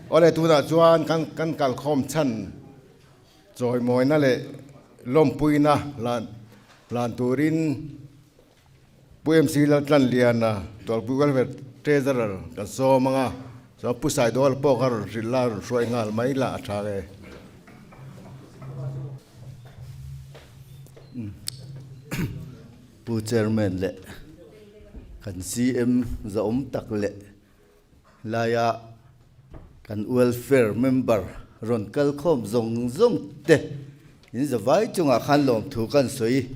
Awle tunah chuan kan kan kalkhawm chhan chawimawina leh lawmpuina hlan hlan turin Pu MC Laltlanliana Tualpui Welfare Treasurer kan sawm ang a, chuan Pu Saidawl pawh kha rawn hrilh la, rawn hruai nghal mai la a tha e. Pu Chairman leh kan CM zahawm tak leh laia kan welfare member rawn kal khawm zawng zawng te in zavai chungah khan lawmthu kan sawi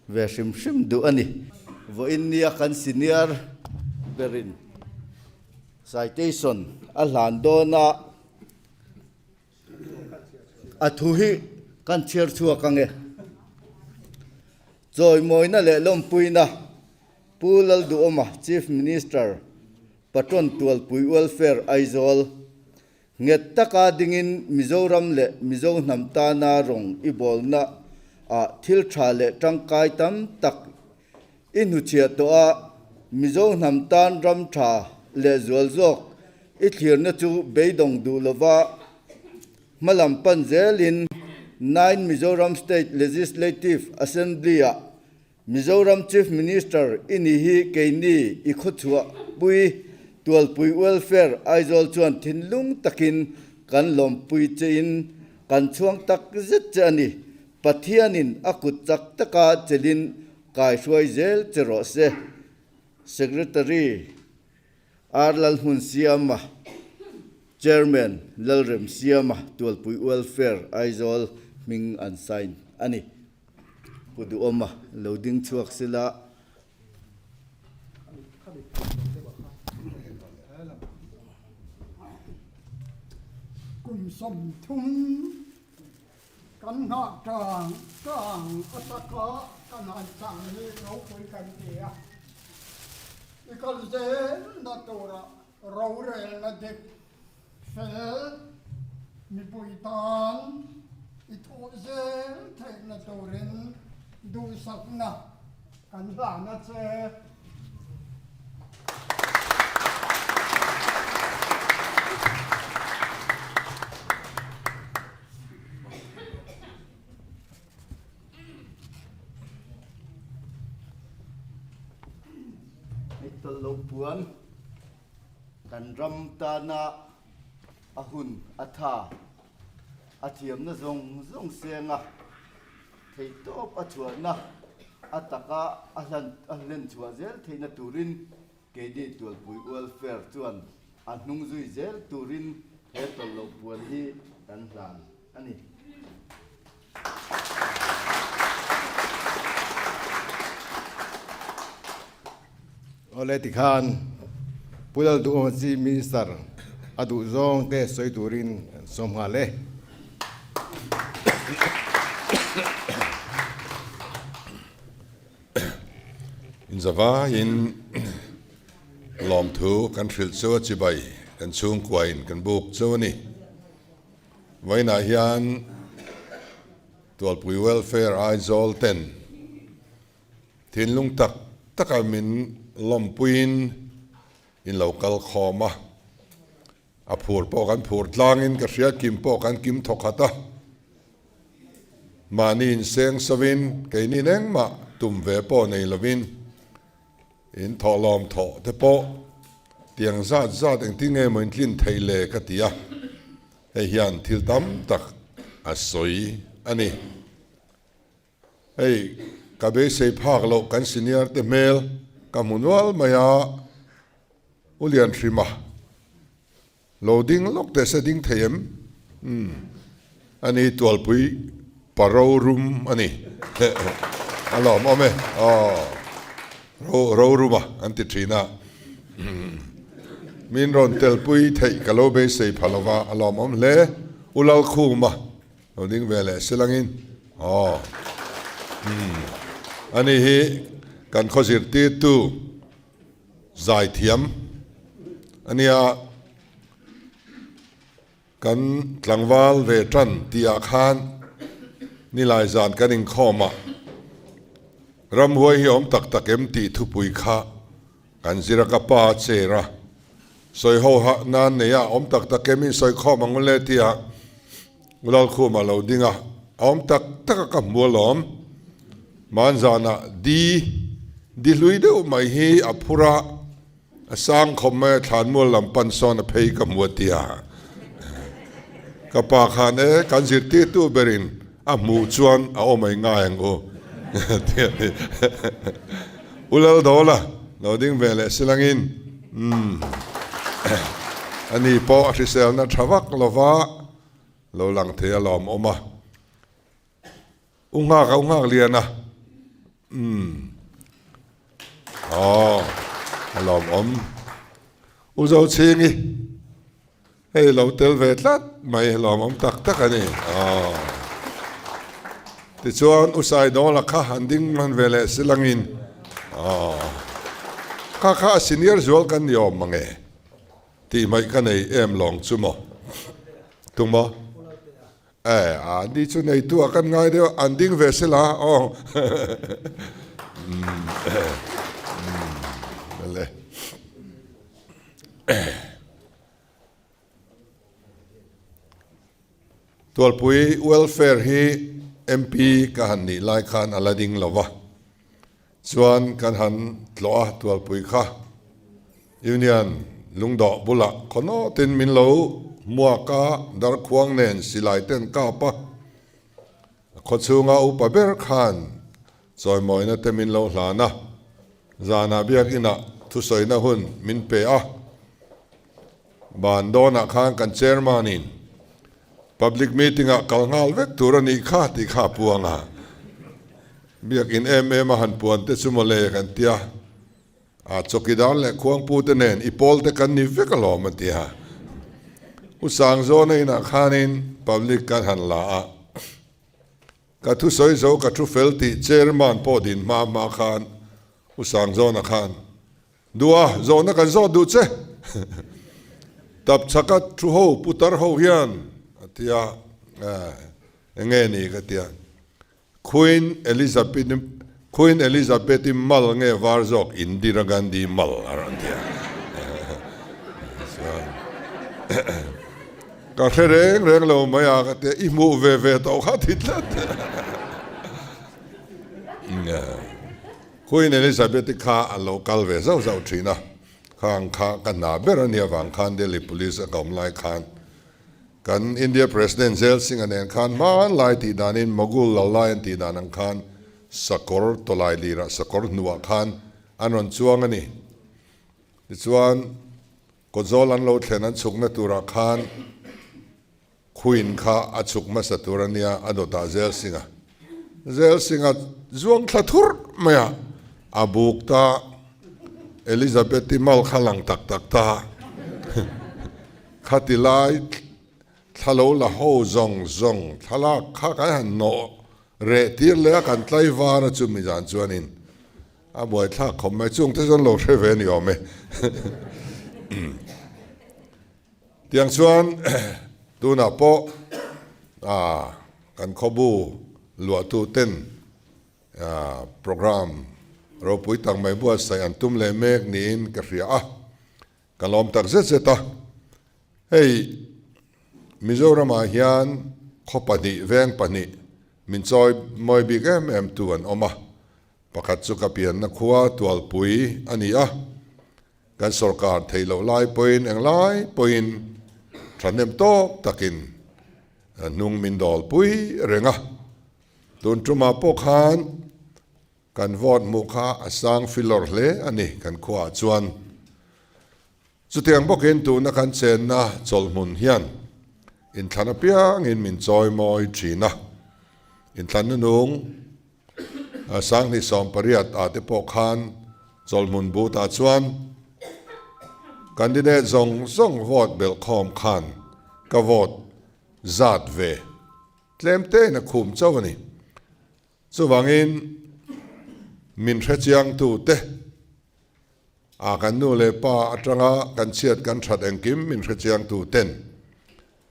ve hrim hrim duh a ni. Vawiin nia kan senior berin citation a hlan dawn a. A thu hi kan chhiar chhuak ang e. Chawimawina leh lawmpuina Pu Lalduhawma Chief Minister Patron Tualpui Welfare Aizawl nghet taka dingin Mizoram leh Mizo hnam tana rawng i bawlna ah thil tha leh tangkai tam tak I hnuchhiah tawh a, Mizo hnam tan ram tha leh zual zawk i thlirna chu beidawng duh lova hmalam pan zelin Nine Mizoram State Legislative Assembly-ah Mizoram Chief Minister i ni hi keini i khawchhuah pui Tualpui Welfare Aizawl chuan thinlung takin kan lawmpui chein kan chhuang tak zet che a ni. Pathianin a kut chak taka chelin kaihruai zel che rawh se. Secretary R Lalhmunsiama, Chairman Lalremsiama, Tualpui Welfare Aizawl hming an sign a ni. Pu Duhawma lo ding chhuak sila. Kum 30 Kan nghah tang tang a taka kan han chang hi ropui kan ti a, i kal zelna tura rorelna dik fel mipui tan i thuh zel theihna turin duhsakna kan hlan a che. Hei tawlh lo puan kan ram tana a hun a tha a thiamna zawng zawng seng a. Theihtawp a chhuahna a taka a hlan a hlen chhuah zel theihna turin keini Tualpui Welfare chuan a hnung zui zel turin he tawlh loh puan hi kan hlan a ni. Awle tikhan Pu Lalduhawma Chief Minister a duh zawng te sawi turin an sawm nghal e. Inzavaiin lawmthu kan hrilh chu a chibai kan chhungkuain kan buk chu a ni. Vawiinah hian Tualpui Welfare Aizawl ten Thinlung tak taka min lawmpuiin in lo kal khawm a, a phur pawh kan phur tlangin ka hria, kim pawh kan kim thawkhat a. Mahni inseng sovin keini engmah tum ve pawh nei lovin in thawhlawm thawh te pawh tiang zat zat engtin nge maw in tlin theih le ka ti a, hei hian thil tam tak a sawi a ni. Hei, ka beisei phak loh kan senior te hmel ka hmu nual mai a, U Lianhrima lo ding lawk teh se ding thei em? Umm, ani Tualpui pa rorum a ni. A lawmawm e, aw, ro roruma an ti thin a. Min rawn telpui theih ka lo beisei pha lova, a lawmawm hle. U Lalkhuma Lo ding ve leh silangin aw umm ani hi kan khaw zirtirtu zaithiam ania kan tlangval ve tan tih ah khan nilai zan kan inkhawm ah ramhuai hi awm tak tak em tih thupui kha kan zir a ka pa a chair a. Sawi ho ha nan nei a, awm tak tak e min sawi khawm ang ule tia Lalkhuma lo ding a, a awm tak tak a ka hmu alawm. Hmanzanah di di hlui deuh mai hi a phur a, a sang khawp mai a thlanmual lam pan sawn a phei ka hmu a tia. Ka pa khan e kan zirtirtu berin a hmuh chuan a awm ai ngai ang u tia ni. U Laldawla lo ding ve leh silangin umm ani pawh a hriselna tha vak lova lo lang thei a lawm awm a. U nghak a u nghak lian a umm aw a lawm awm. U Zochhingi. Hei lo tel ve tlat mai lawmawm tak tak a ni. Aww. Tichuan U Saidawla kha han ding hman ve leh silangin aww. Kha kha a senior zual kan ni awm mange tih hmaih ka nei em lawng chu maw? Tum maw? E, a ni chu neitu ah kan ngai deuh a, an ding ve sela aw. Umm umm le. Tualpui Welfare hi MP ka han nih lai khan a la ding lo va, chuan kan han tlawh a Tualpui kha Union lungdawh bulah khawnawtin min lo hmuak a, darkhuang nen silai ten kap a, khawchhunga upa ber khan chawimawina te min lo hlan a, zanah biakinah thusawina hun min pe a. Ban dawnah khan kan chairman-in public meeting-ah kal nghal vek tur a nih kha tih kha a puang a. Biakin em em a han puan te chu mawle kan ti a, a chawkidar leh khuangpu te nen i pawl te kan ni vek alawm a ti a. U Sangzawna inah khanin public kan han la a, ka thusawi zo ka thu fel tih chairman pawh din hma hma khan U Sangzawna khan Duh a, zawhna kan zawt duh che. Tap chhaka thu ho, putar ho hian a ti a, eng nge ni ka ti a, Queen Elizabeth Queen Elizabeth-i mal nge var zawk Indira Gandhi mal a rawn ti a. Chuan ka hre reng reng lo mai a ka ti a, i hmuh ve ve tawh kha ti tlat. Queen Elizabeth-i kha a lo kal ve zauh zauh thin a, khang kha ka hna ber a nih avang khan Delhi Police a ka awm lai khan kan India President Zail Singh-a nen khan hmanlai tih danin Mughal lal lai an tih dan ang khan sakawr tawlai lirah sakawr hnuah khan an rawn chuang a ni. Tichuan kawtzawl an lo thlen an chhukna turah khan Queen kha a chhuk hmasa tur a nia, a dawtah Zel Singh-a. Zel Singh-a zuang thla thurh mai a, a buk ta, Elizabeth-i mal kha lang tak tak ta. Khati lai thla lo la ho zawng zawng thlalak kha kan han nawh reh tir leh a, kan tlaivar a chumi zan chuanin a buaithlak khawp mai. Chungte chuan lo hre ve a ni awm e. Tiang chuan tunah pawh kan khawbu luahtu ten programme ropui tak mai buatsaih an tum leh mek niin ka hria a, ka lawm tak zet zet a. Hei Mizoramah hian khaw pahnih, veng pahnih min chawi mawi bik em em tu an awm a, pakhat chu ka pianna khua Tualpui a ni a, Kan sorkar theih loh lai pawhin eng lai pawhin thahnem tawk takin hnung min dawlpui reng a. Tun tumah pawh khan kan vote hmuh kha a sang filawr hle a ni kan khuaah chuan. Chutiang bawkin tuna kan chenna chawlhmun hian inthlan apiangin min chawimawi thin a. Inthlan nunung Sanghnih 18 ah te pawh khan chawlhmun but ah chuan candidate zawng zawng vote belh khawm khan ka vote zat ve tlem te in a khum chauh a ni. Chuvangin min hrechiang tu te a kan nu leh pa atanga kan chhiat kan that engkim min hrechiang tu ten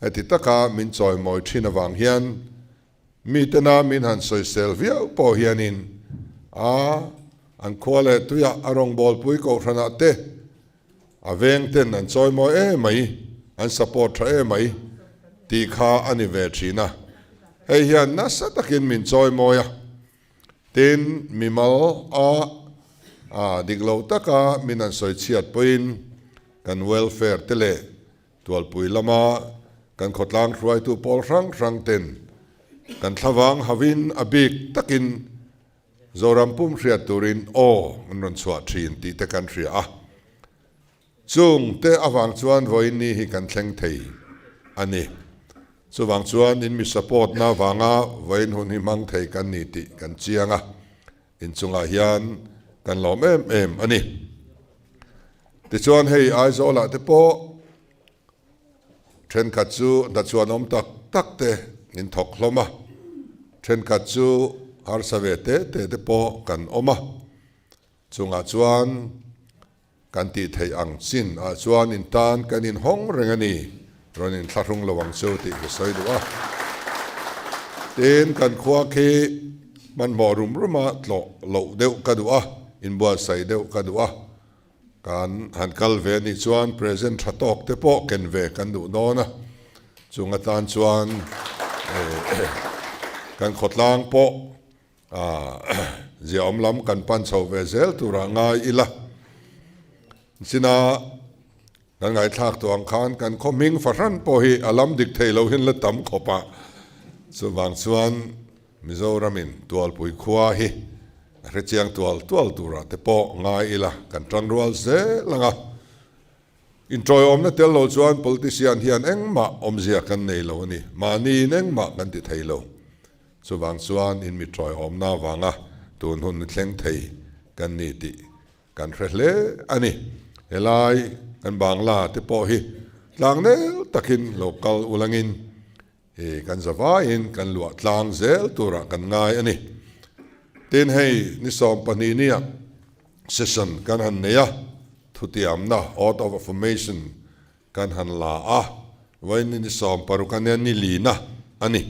heti taka min chawimawi thin avang hian Mitena min han sawisel viau pawh hianin a an khua leh tuiah a rawngbawlpui kohhranah te, A veng ten an chawimawi em mai, an support tha em mai tih kha a ni ve thin a. Hei hian nasa takin min chawimawi a, tin mimal a a dik lo taka min an sawi chhiat pawhin kan welfare te leh Tualpui lama kan khawtlang hruaitu pawl hrang hrang ten kan thlavang hauhin a bik takin Zoram pum hriat turin aw an rawn chhuah thin tih te kan hria a. Chung te avang chuan vawiin ni hi kan thleng thei a ni. Chuvang chuan in mi support na vanga vawiin hun hi hmang thei kan ni tih kan chiang a. Inchungah hian kan lawm em em a ni. Tichuan hei Aizawlah te pawh thenkhat chu hnachuan awm tak tak te in thawk hlawm a, thenkhat chu harsa ve te te te pawh kan awm a. Chungah chuan Kan tih theih ang chin ah chuan in tan kan in hawng reng a ni, rawn in thlahrung lo ang chu tih ka sawi duh a. Tin, kan khua khi hmanhmawh rum ruma tlawh loh deuh ka duh a, inbuatsaih deuh ka duh a. Kan han kal ve a nih chuan present tha tawk te pawh ken ve kan duh dawn a, chung atan chuan kan khawtlang pawh Ziaawm lam kan pan chho ve zel turah ngai ila. China kan ngaithlak tawh ang khan kan khaw hming fahran pawh hi a lam dik thei lo hian la tam khawp a. Chuvang chuan Mizoramin Tualpui khua hi a hrechiang tual tual turah te pawh ngai ila kan tanrual zel ang a. Inṭawiawmna tel lo chuan politician hian engmah awmzia kan nei lo a ni. Mahniin engmah kan ti thei lo. Chuvang chuan in mi ṭawiawmna avanga tun hun ni thleng thei kan ni tih kan hre hle a ni. Helai kan Bangla te pawh hi tlangnel takin lo kal ulangin i kan zavaiin kan luah tlang zel turah kan ngai a ni. Tin hei ni 12 nia session kan han nei a, thutiamna, oath of affirmation, Kan han la a, vawiin ni 16 a nia ni lina a ni.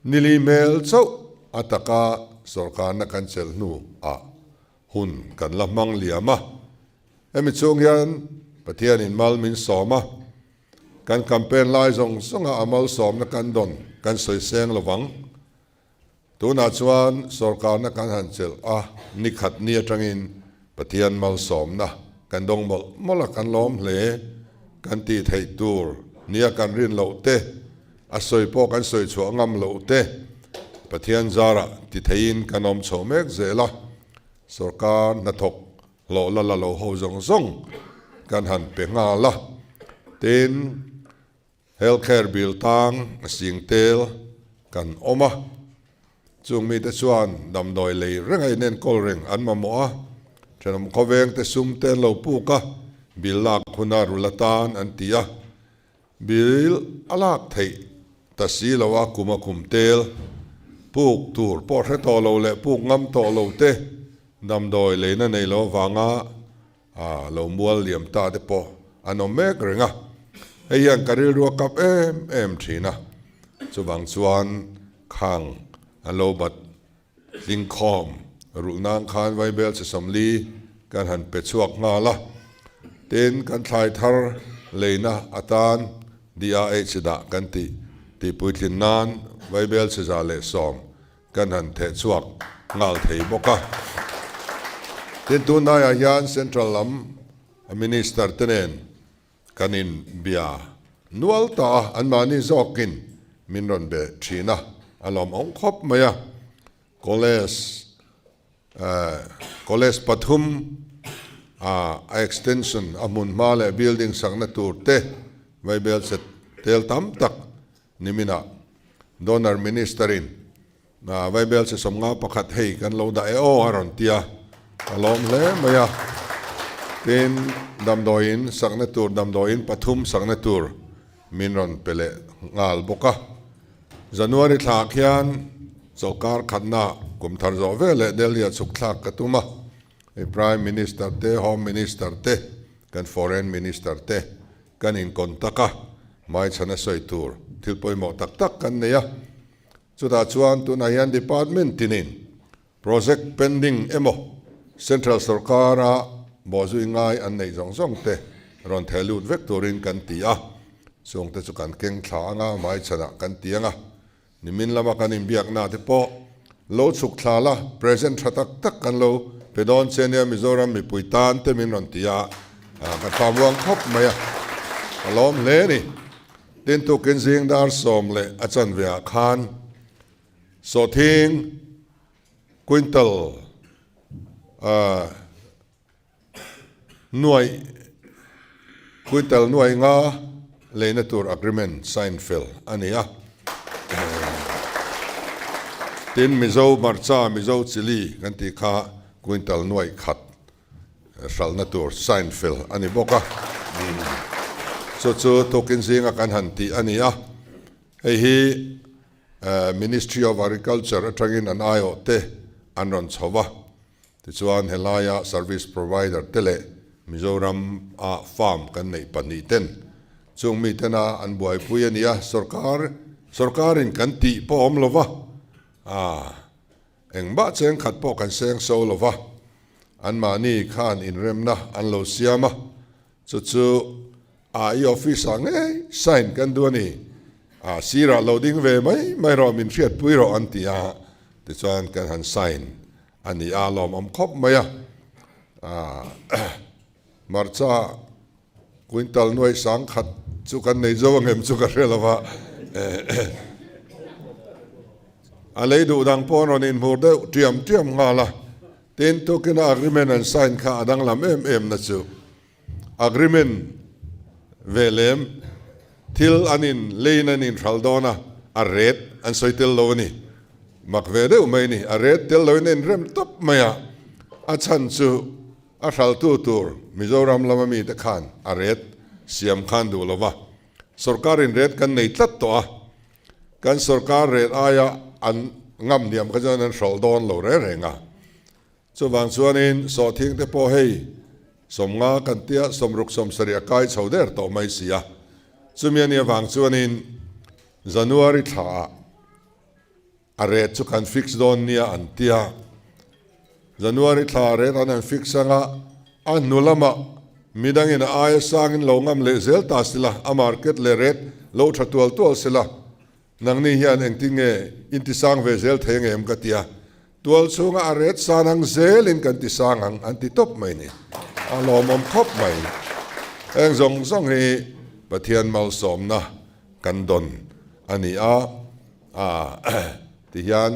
Ni li hmel chauh a taka sawrkarna kan chelh hnu ah hun kan la hmang liam a. Hemi chhung hian Pathianin mal min sawm a, kan campaign lai zawng zawnga a malsawmna kan dawn kan sawi seng lovang. Tunah chuan sawrkarna kan han chelh a, ni khat ni atangin Pathian malsawmna kan dawng mawlh mawlh a, kan lawm hle. Kan tih theih tur nia kan rin loh te, a sawi pawh kan sawi chhuah ngam loh te Pathian zarah ti theiin kan awm chho mek zel a, sawrkar hnathawk hlawh la la lo ho zawng zawng kan han pe nghal a, tin, Health care bill tang a sing tel kan awm a, chung mite chuan damdawi lei reng a inenkawl reng an mamawh a, thenawm khawveng te sum te an lo puk a, bill lak huna rul atan an ti a, bill a lak theih ta si lo a kum a kum tel puk tur pawh hre tawh lo leh puk ngam tawh lo te damdawi leina nei lo avanga A lo mual liam ta te pawh an awm mek reng a, hei hian ka rilru a kap em em thin a, chuvang chuan khang an lo bat hling khawm rulh nan khan Vaibel che 40 kan han pe chhuak nghal a, tin kan thlai thar leina atan DRH dah kan tih tihpuitlin nan Vaibel che 110 Kan han theh chhuak nghal thei bawk a. Tin, tunlaiah hian Central lam Minister te nen kan inbia nual ta a, anmahni zawkin min rawn be thin a, a lawmawm khawp mai a. College College pathum a extension a hmun hma leh building sakna tur te vaibel che tel tam tak Niminah Donor Minister-in Vaibel che 51 hei kan lo dah e aw a rawn ti a, ka lawm hle mai a. Tin, damdawiin sakna tur damdawiin pathum sakna tur min rawn pe leh nghal bawk a. January thla khian chawlhkar khatna kum thar zawh ve leh Delhi-ah chhuk thlak ka tum a. Hei Prime Minister te, Home Minister te, kan Foreign Minister te Kan incontact a, hmaichhana sawi tur thil pawimawh tak tak kan nei a. Chutah chuan tunah hian department tinin project pending emaw central sorkara bawhzui ngai an neih zawng zawng te. rawn theh lut vek turin kan ti a, chungte chu kan keng thla anga hmaichhanah kan ti anga Nimin lama kan inbiakna te pawh lo chhuk thla la, present tha tak tak kan lo pe dawn che nia Mizoram mipui tan te min rawn ti a, ka tha muang khawp mai a, ka lawm hle a ni. Tin tukin zing dar sawm leh a chanve ah khan sawhthing quintal Nuaih quintal nuaih nga leina tur agreement sign fel a ni a. Tin Mizo hmarcha, Mizo chilli kan tih kha quintal nuaih khat hralhna tur sign fel a ni bawk a. Chu chu tukin zinga kan han tih a ni a. Hei hi Ministry of Agriculture atangin an aiawh te an rawn chho va. Tichuan helaia service provider te leh Mizoram a farm kan neih pahnih ten chung mi tena an buaipui a ni a, sorkar sorkarin kan tih pawh awm lova, ah engmah cheng khat pawh kan seng so lova, anmahni khan inremna an lo siam a, chu chu ah i office ah ngei sign kan duh a ni, ah sirah lo ding ve mai mai rawh min hriatpui rawh an ti a, tichuan kan han sign A ni a lawmawm khawp mai a, hmarcha quintal nuai sang khat chu kan nei zo ang em chu ka hre lo va, a lei duh dang pawh an rawn inhmur deuh tiam tiam nghal a, tin tukina agreement an sign kha a danglam em em na chu agreement ve lem thil an in leiin an inhral dawn a, a ret an sawi tel lo a ni. Mak ve deuh mai a ni, a ret tel loin a inrem tawp mai a, a chhan chu a hraltu tur Mizoram lama mite khan a ret siam khan duh lo va, sorkarin ret kan nei tlat tawh a, kan sorkar ret aia an ngam hniam kha chuan an hralh dawn lo reng reng a. Chuvang chuanin sawhthing te pawh hei sawmnga kan tia sawmruk sawmsarih a kai chho der tawh mai si a. Chumi a nih avang chuanin January thlaah a rate chu kan fix dawn nia an tia. January thla a rate an han fix anga a hnu lamah midangin a aia sangin lo ngam leh zel ta sila, a market leh rate lo tha tual tual sila. Nangni hian engtin nge in ti sang ve zel thei ang em ka ti a, tual chhunga a ret san ang zelin kan ti sang ang an ti tawp mai ni. A lawmawm khawp mai. Heng zawng zawng hi Pathian malsawmna kan dawn a ni a, ti hian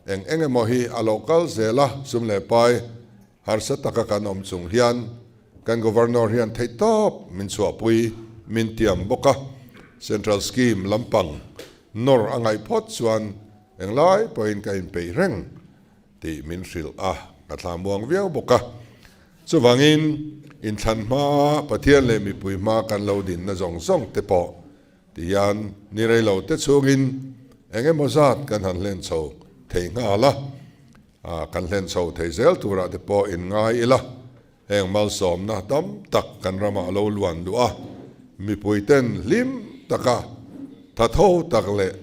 eng eng emaw hi a lo kal zel a, sum leh pai harsa taka kan awm chung hian Kan Governor hian theihtawp min chhuahpui min tiam bawk a, Central Scheme lampang nawr a ngaih phawt chuan englai pawhin ka inpeih reng tih min hrilh a, ka thla muang viau bawk a. Chuvangin inthlan hmaa Pathian leh mipui hmaa kan lo dinna zawng zawng te pawh ti hian ni rei lo te chhungin eng emaw zat kan han hlen chho thei nghal a, kan hlen chho thei zel turah te pawh inngai ila. Heng malsawmna tam tak kan ramah lo luan duh a, mipuiten hlim taka thatho tak leh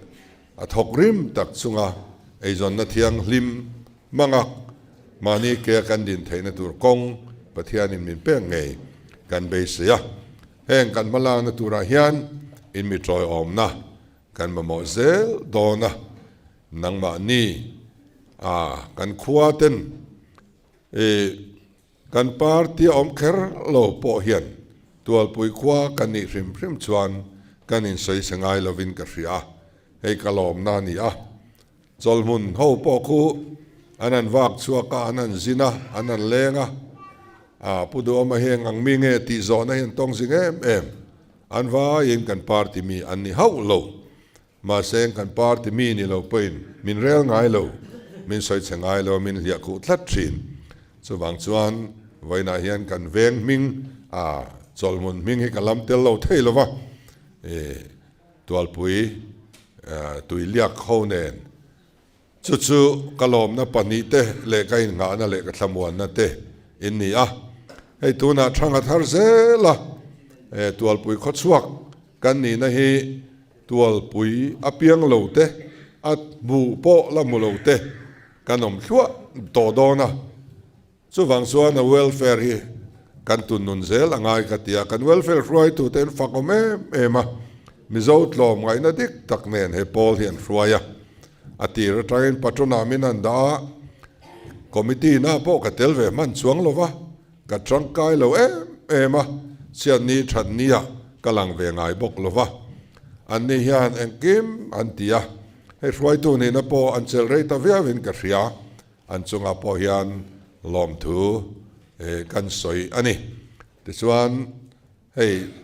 a thawk rim tak chunga eizawnna thianghlim hmanga mahni ke kan din theihna tur kawng Pathianin min pek ngei kan beisei a. Heng kan hmalakna turah hian in mi tawiawmna kan mamawh zel dawn a, nangmahni a kan khuaten I kan party a awm kher lo pawh hian Tualpui khua ka nih hrim hrim chuan kan insawi se ngai lovin ka hria a, hei ka lawmna a ni a. Chawlhmun ho pawh khu an han vak chhuak a, an han zin a, an han leng a, a Pu Duhawma hi eng ang mi nge tih zawhna hi an tawng zing em em. An vaiin kan party mi an ni hauh lo. Mahse kan party mi ni lo pawhin min rel ngai lo, min sawi chhe ngai lo, min hliah khuh tlat thin. Chuvang chuan vawiinah hian kan veng hming, a chawlhmun hming hi ka lam tel lo thei lo va, i Tualpui tuiliak ho nen Chu chu ka lawmna pahnihte leh ka innghahna leh ka thlamuanna te in ni a. Hei tunah thanga thar zel a, he Tualpui khawchhuak kan nihna hi Tualpui a piang lo te, a hmuh pawh la hmu lo te kan awm thluah tawh dawn a. Chuvang chuan a welfare hi. Kan tun nun zel a ngai ka ti a, kan welfare hruaitute an fak awm em em a, Mizo tlawm ngaihna dik tak nen he pawl hi an hruai a. A tir atangin patron-ah min han dah a, committee na pawh ka tel ve hman chuang lo va, ka tangkai lo em em a, chhiatni thatni-ah ka lang ve ngai bawk lo va. Anni hian engkim an ti a, hei hruaitu nihna pawh an chelh rei ta viauin ka hria. An chungah pawh hian lawmthu kan sawi a ni. Tichuan hei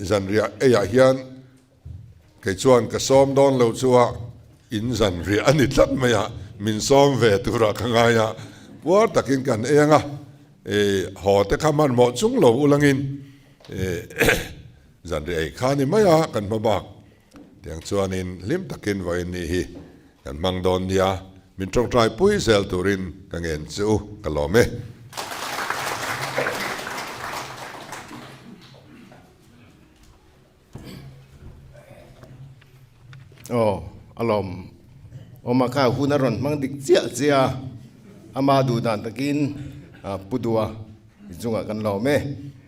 zanriah eiah hian kei chuan ka sawm dawn lo chu a in zanriah a ni tlat mai a, min sawm ve turah ka ngai a, puar takin kan ei ang a, haw te kha hmanhmawh chung lo ulangin zanriah ei kha a ni mai a kan hma bak. Tiang chuanin hlim takin vawiin ni hi kan hmang dawn nia, min tawngtai pui zel turin ka ngen che u, ka lawm e. Aw, a lawm awm a, kha hun a rawn hmang dik chiah chiah a, ama duh dan takin Pu Dua i chungah kan lawm e.